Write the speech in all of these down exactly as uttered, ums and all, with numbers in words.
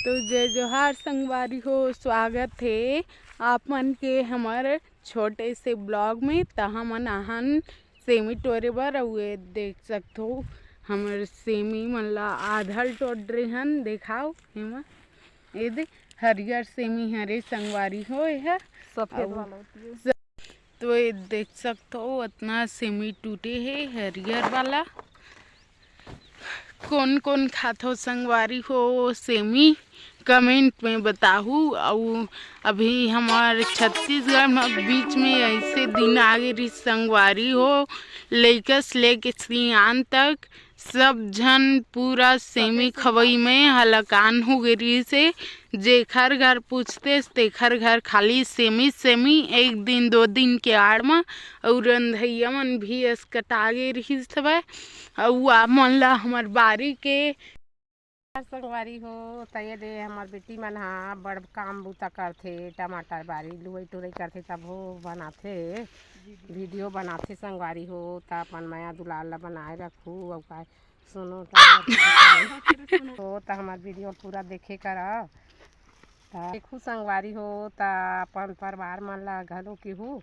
तो जय जोहार संगवारी हो, स्वागत हे आप मन के हमर छोटे से ब्लॉग में। त हमन आहन सेमी टोरे बर, अउ ये देख सकथो हमर सेमी मन ला आधल टोड़ रेहन। देखाओ एमा, ये दे हरियर सेमी हरे संगवारी हो, ये ह सफेद अउ वाला होती है। तो ये देख सकथो, अतना सेमी टूटे हे हरियर वाला। कोन कोन खाथो संगवारी हो सेमी, कमेंट में बताहू। अउ अभी हमार छत्तीसगढ़ में बीच में ऐसे दिन आगे रही संगवारी हो, लइका से लेके सियान तक सब झन पूरा सेमी खवई में हलाकान हो गे रहिस हे। जेखर घर पूछतेस, तेखर घर खाली सेमी, सेमी। एक दिन, दो दिन के आड़ म अउ रंधइया मन भी असकटा गे रहिस हवय। अउ आप मन ला हमर बारी के संगवारी हो, त ये दे हमर बेटी मन ह बड़ काम बूता करथे, टमाटर बारी लुवई टुरई करथे, तभो बनाथे, वीडियो बनाथे संगवारी हो। त अपन मया दुलार ला बनाए रखू। अउ काय सुनो त हो, त हमर वीडियो पूरा देखे करा। त देखू संगवारी हो, त अपन परिवार मन ला घलो केहू,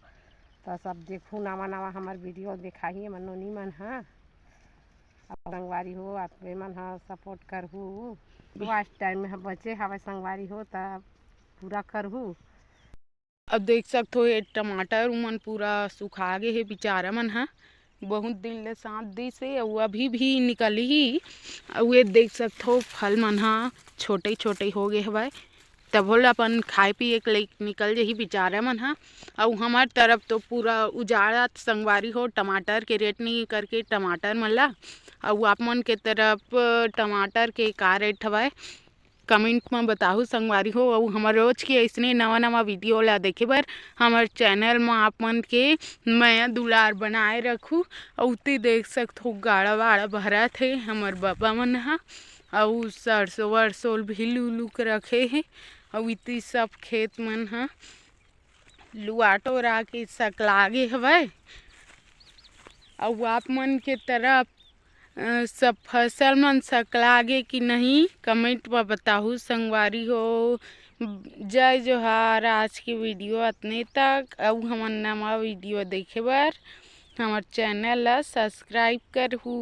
त सब देखू, नवा नवा हमर वीडियो देखाही हमर नोनी मन ह। अब संगवारी हो, आप मन ह सपोर्ट करहू। वाच टाइम में ह बचे हवय संगवारी हो, त पूरा करहू। अब देख सकथो, ये टमाटर उमन पूरा सुखा गे हे, बिचारा मन ह बहुत दिन ले साथ दिस हे, अउ अभी भी निकलही। अउ ये देख सकथो, फल मन ह छोटे छोटे हो गे हवय, तभो ल अपन खाए पिए के लइक निकल जही बिचारा मन ह। अउ हमर तरफ तो पूरा उजाड़त संगवारी हो, टमाटर के रेट नहीं करके टमाटर मन ला। अउ आप मन के तरफ टमाटर के का रेट हवय? कमेंट म बताहू संगवारी हो। अउ हमर रोज के अइसने नवा नवा वीडियो ला देखे बर हमर चैनल म आप मन के मया दुलार बनाए रखू। अउ ते देख सकथो, गाड़ा वाड़ा भरत हे हमर बबा मन ह, अउ सरसों वरसों भी लुलुक रखे हे। अउ इति सब खेत मन ह लुआ टोरा के सकलागे हवय। अउ आप मन के तरफ अ, सब फसल मन सकलागे कि नहीं, कमेंट म बताहू संगवारी हो। जय जोहार। आज के वीडियो अतने तक। अउ हमन नवा वीडियो देखे बर हमर चैनल ला सब्सक्राइब करहू।